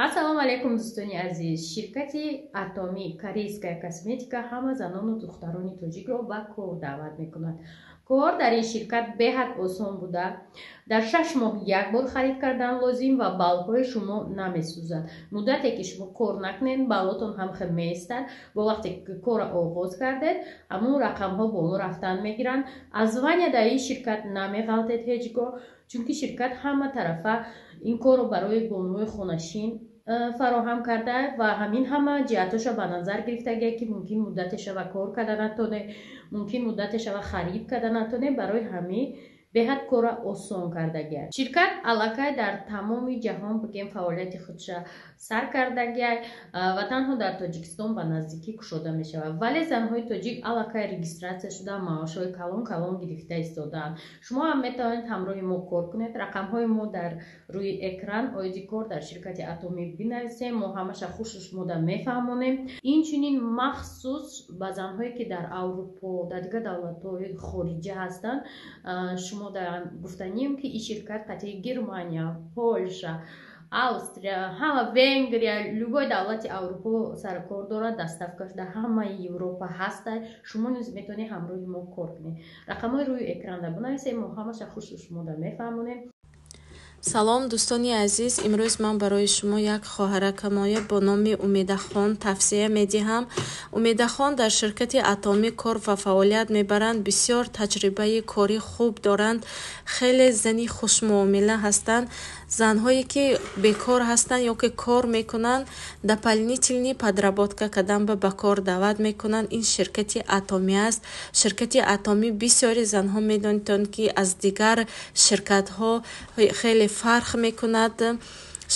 Ассалому алайкум, дӯстони азиз! Ширкати Атомӣ, корейская косметика, ҳама занону духтарони тоҷикро ба кор даъват мекунад. Кор дар ин ширкат беҳад осон буда, дар 6 моҳ як бор харид кардан лозим ва баллҳои шумо намесӯзад. Муддате ки шумо кор накунед, баллотон ҳам хел меистад. Бо вақте ки корро оғоз кардед, ҳамун рақамҳо боло рафтан мегиранд. Аз звания дар ин ширкат намеғалтед ҳеҷ гоҳ, чунки ширкат ҳама тарафа ин корро барои бонуҳои хонашин фароҳам карда ва ҳамин ҳама ҷиҳатҳоша ба назар гирифтагия, ки мумкин муддате шава кор карда натоне, мумкин муддате шава харид карда натоне. Барои ҳамин беҳад корро осон кардагия. Ширкат аллакай дар тамоми ҷаҳон, бигем, фаъолияти худша сар кардагия ва танҳо дар Тоҷикистон ба наздикӣ кушода мешавад, вале занҳои тоҷик аллакай регистрация шуда, маошҳои калон калон гирифта истодаанд. Шумо ҳам метавонед ҳамроҳи мо кор кунед. Рақамҳои мо дар рӯи экран. Оиди кор дар ширкати Атомӣ бинависем, мо ҳамаша хушу шумода мефаҳмонем. Инчунин махсус ба занҳое, ки дар Аврупо, дар дигар давлатҳои хориҷа ҳастанд, шумо гуфтанием, ки ин ширкат қатъи Германия, Полша, Австрия, ҳама Венгрия, любой давлати Аврупо саркор дорад. Доставкаш дар ҳамаи Европа ҳаста. Шумо низ метавонед ҳамроҳи мо кор кунед. Рақамҳои рӯи экранда бинависем, мо ҳамаша хушу шумода мефаҳмонем. Салом, дӯстони азиз! Имрӯз ман барои шумо як хоҳаракамоя бо номи Умедахон тавсия медиҳам. Умедахон дар ширкати Атомӣ кор ва фаъолият мебаранд, бисёр таҷрибаи корӣ хуб доранд, хеле зани хушмуомила ҳастанд. Занҳое, ки бекор ҳастанд ё ки кор мекунанд, дополнительный подработка кардан ба кор даъват мекунанд. Ин ширкати Атомӣ аст. Ширкати Атомӣ, бисёри занҳо медонитон, ки аз дигар ширкатҳо хеле фарқ мекунад,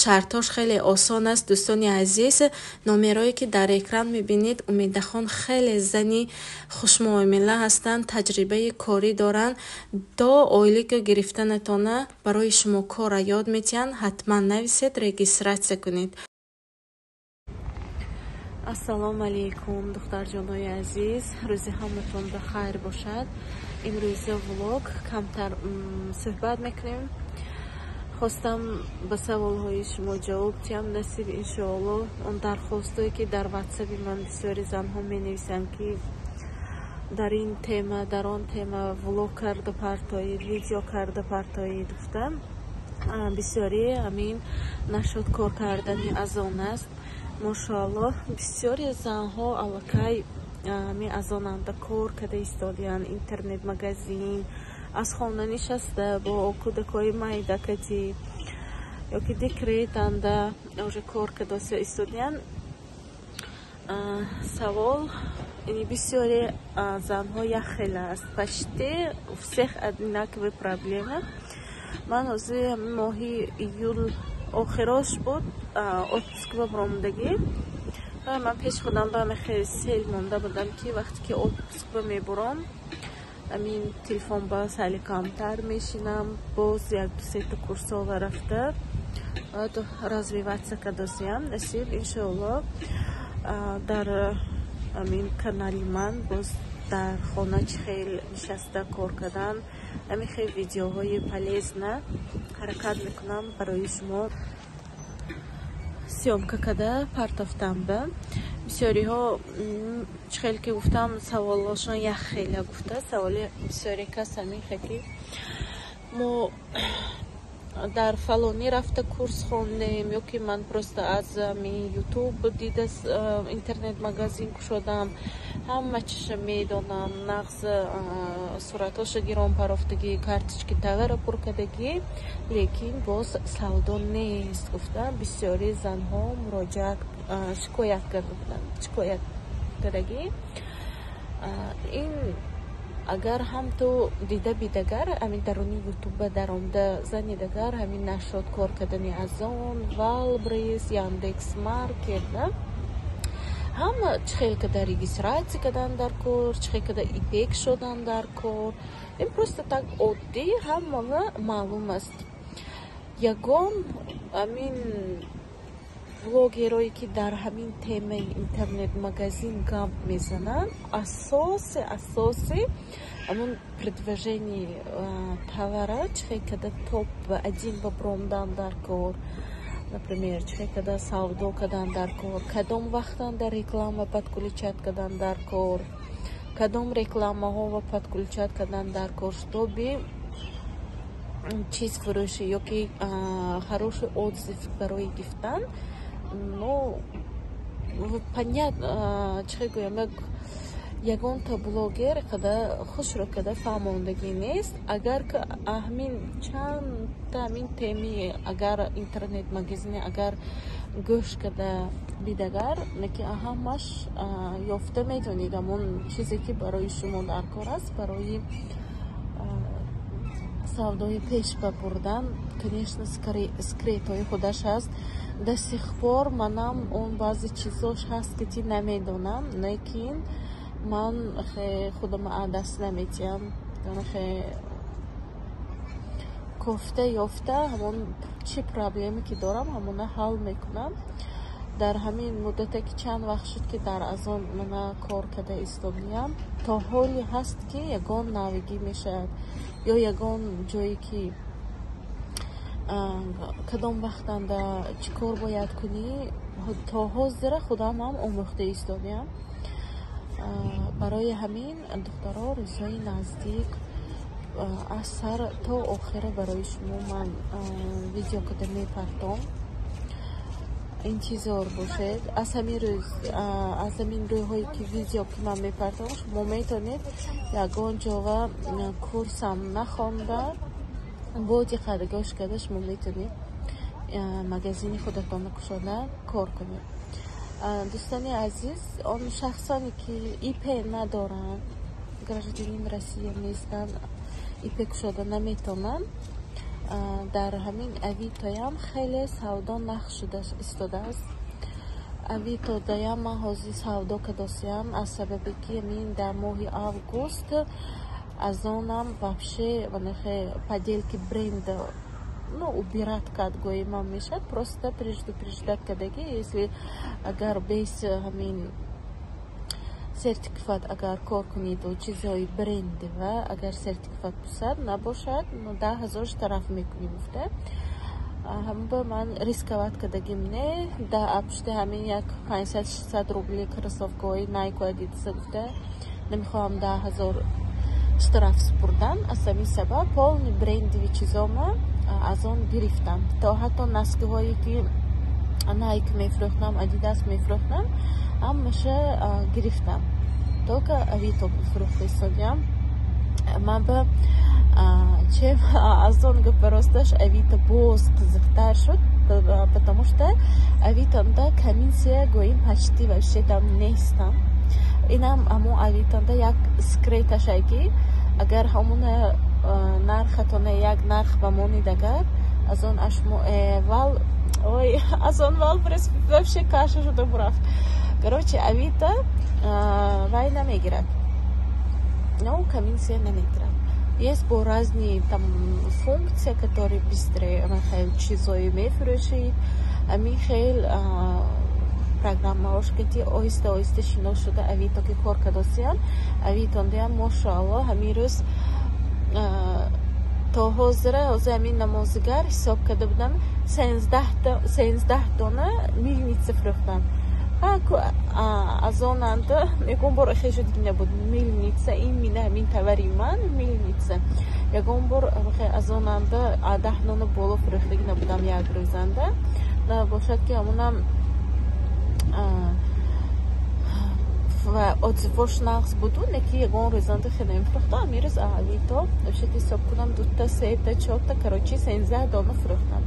шартҳош хеле осон аст. Дӯстони азиз, номерое, ки дар экран мебинед, Умедахон хеле зани хушмуомила ҳастанд, таҷрибаи корӣ доранд. То ойлика гирифтанатона барои шумо корра ёд медиҳанд. Ҳатман нависед, регистрация кунед. Ассалому алайкум, духтарҷонои азиз! Рӯзи ҳаматон ба хайр бошад. Имрӯза влог камтар суҳбат мекунем. Хостам ба саволҳои шумо ҷавоб диҳам, насиб, иншоалло. Он дархостое, ки дар ватсаби ман бисёри занҳо менависанд, ки дар ин тема, дар он тема влог карда партоед, видео карда партоед, гуфтам. Бисёри ҳамин нашуд кор кардани Озон аст. Мошоаллоҳ, бисёри занҳо аллакай ҳамин Озонанда кор карда истодиянд, интернет магазин аз хона нишаста, бо кӯдакҳои майдакатӣ ёки декретанда уже кор карда истодиянд. Савол ини бисёри занҳо як хела аст, почти у всех одинаковые проблемы. Ман ҳозир моҳи июл охирош буд отпуск ба баромадагӣ. Ман пеш худам ба хеле сел монда будам, ки вақте ки отпуск ба мебурам, ҳамин телефон ба сали камтар мешинам, боз як ду сета курсова рафта развиваться кардосиям. Насиб, иншоалло, дар ҳамин канали ман боз дар хона чӣ хел нишаста кор кардан, ҳамин хел видеоҳои полезно ҳаракат мекунам барои шумо съёмка карда партофтам. Ба бисёриҳо, чӣ хел ки гуфтам, саволошон як хела гуфта. Саволи бисёре кас ҳамин хел, ки мо дар фалонӣ рафта курс хондем ё ки ман просто аз ҳамин Ютуб дида интернет магазин кушодам, ҳама чиша медонам, нағз суратҳоша гирон парофтагӣ, карточки товара пур кардагӣ, лекин боз савдо нест, гуфта бисёри занҳо муроҷиат, шикоят карда буданд. Шикоят кардагӣ ин агар ҳам ту дида бидагар, ҳамин даруни Ютуба даромада занидагар, ҳамин нашод кор кардани Озон, Вайлдберриз, Яндекс Маркет, ҳама чӣ хел када регистрация кардан дар кор, чӣ хел када ИП шудан дар кор, ин просто так оддӣ ҳамава маълум аст. Ягон ҳамин блогерое, ки дар ҳамин темаи интернет-магазин гап мезананд, асоси ҳамун продвижение товара, чӣ хел када топ один ба бромдан дар кор. Например, чӣ хел када савдо кардан дар кор, кадом вақтанда реклама подключать кардан дар кор, кадом рекламаҳо подключать кардан дар кор, чтобы чиз фурӯшӣ ёки хороший отзыв барои гирифтан. Ну, понятно, чӣ хел гӯям, як ягонта блогер қада хушро када фаҳмондагӣ нест. Агар ҳамин чандта ҳамин теми, агар интернет магазине агар гӯш када дидагар, лекин ҳамаш ёфта метавонед ҳамон чизе, ки барои шумо дар кор аст, барои савдои пеш ба бурдан. Конечно, секретҳои худаш ҳаст. До сих пор манам он баъзе чизош ҳаст, ки ти намедонам, лекин ман худама даст наметиҳам. Кофта ёфта, ҳамон чӣ проблеме ки дорам, ҳамона ҳал мекунам. Дар ҳамин муддате, ки чанд вақт шуд, ки дар Озон мана кор карда истодиям, то ҳоле ҳаст, ки ягон навигӣ мешавад ё ягон ҷое, ки кадом вақтанда чӣ кор бояд кунӣ, то ҳозира худамам омӯхта истодиям. Барои ҳамин, духтаро, рӯзҳои наздик аз сар то охира барои шумо ман видео када мепартом. Интизор бошед. Аз ҳамин рӯз, аз ҳамин рӯйҳое, ки видео ки ман мепартом, шумо метавонед ягон ҷова курсам нахонда, бо диққат гӯш карда, шумо метавонед магазини худатонро кушода кор кунед. Дӯстони азиз, он шахсоне, ки ИП надоранд, гражданин Россия нестанд, ИП кушода наметавонанд, дар ҳамин Авитоям хеле савдо нақш шуда истодааст. Авитодаям ман ҳозир савдо кардосиям, аз сабабе ки ҳамин дар моҳи август Озонам вообще поделки бренд, ну, убирать кард, гоимам мешавад, просто предупреждать кардаги, если агар без ҳамин сертификат агар кор куниду чизҳои брендива, агар сертификат пусад набошад, 10 000 штраф мекунӣ, гуфта. Ҳамба ман рисковать кардагим не, да пушти ҳамин як 500-600 рубли кроссовкаҳои Найку, Адидаса гуфта намехоҳам 10 000 штраф супурдан. Аз ҳамин сабаб полный брендовый чизома аз он гирифтам, то ҳатто носкиҳое, ки Найк мефурӯхтам, Адидас мефурӯхтам, ҳамаша гирифтам, только Авито фурӯхта истодиям. Ман ба чем аз он гапа, росташ, Авито боз қизиқтар шуд, потому что Авитонда комиссия гоим почти вообще там нестам. Инам ҳамон Авитонда як секреташай, ки агар ҳамона нархатона як нарх ба монид, агар аз он ашмо вал, ой, аз он вал вообще каша шуда бурафт. Короче, Авито вай намегирад, но комиссия намегирад. Есть бо разные там функция, которые быстрее чизои мефурӯшид. Ами хел программаош ки оҳиста оҳиста шинос шуда, Авито ки кор кардосиям, Авитондиам, мошоалло, ҳамин рӯз то ҳозира, ҳозир ҳамин намозигар ҳисоб карда будам, 13 дона мыльница фурӯхтам. Аз онанда ягон бор хел шудагӣ набуд. Мыльница, именно ҳамин товари ман, мыльница, ягон бор аз онанда 10 дона боло фурӯхтагӣ набудам як рӯзанда. Бошад, ки ҳамонам ва отзывош нағз буду, не ки ягон рӯзанда хеле мефурӯхтам. Ҳамин рӯз Авито вообще ҳисоб кунам, дута, сета, чорта, короче, 13 дона фурӯхтам,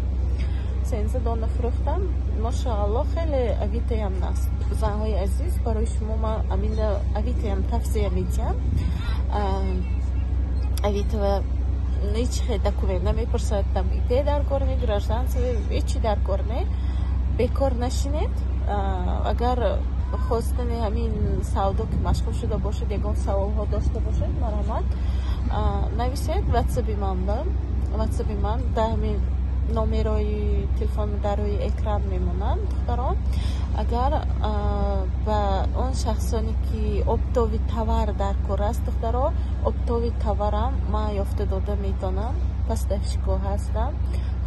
13 дона фурӯхтам, мошоалло, хеле Авитоям наст. Занҳои азиз, барои шумо ман амина Авитоям тавсия медиҳам. Авитова ҳеҷ хел документ намепурсад, там ИП дар кор не, гражданство, ҳечи дар кор не. Бекор нашинед. Агар хостани ҳамин савдо ки машғул шуда бошед, ягон саволҳо дошта бошед, марҳамат, нависед ватсаби ман ба ватсаби ман дар ҳамин номерои телефон дар рӯи экран мемонанд. Духтарон, агар ба он шахсоне, ки оптовый товар дар кор аст, духтаро, оптовый товарам ман ёфта дода метавонам, поставщикҳо ҳастам.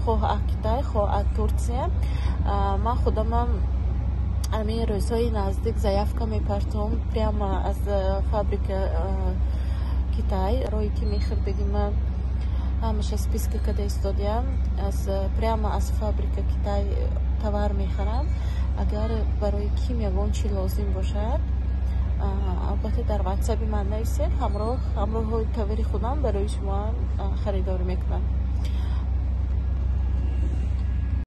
Хоҳ аз Китай, хоҳ аз Турсия. Ман худамам ҳамин рӯзҳои наздик заявка мепартом прямо аз фабрика Китай. Рое ки мехӯрдаги, ман ҳамаша списка када истодиям, аз прямо аз фабрика Китай товар мехарам. Агар барои ким ягон чи лозим бошад, албатта, дар ватсаби ман нависед, ҳамроҳҳои товари худам барои шумоам харидорӣ мекунам.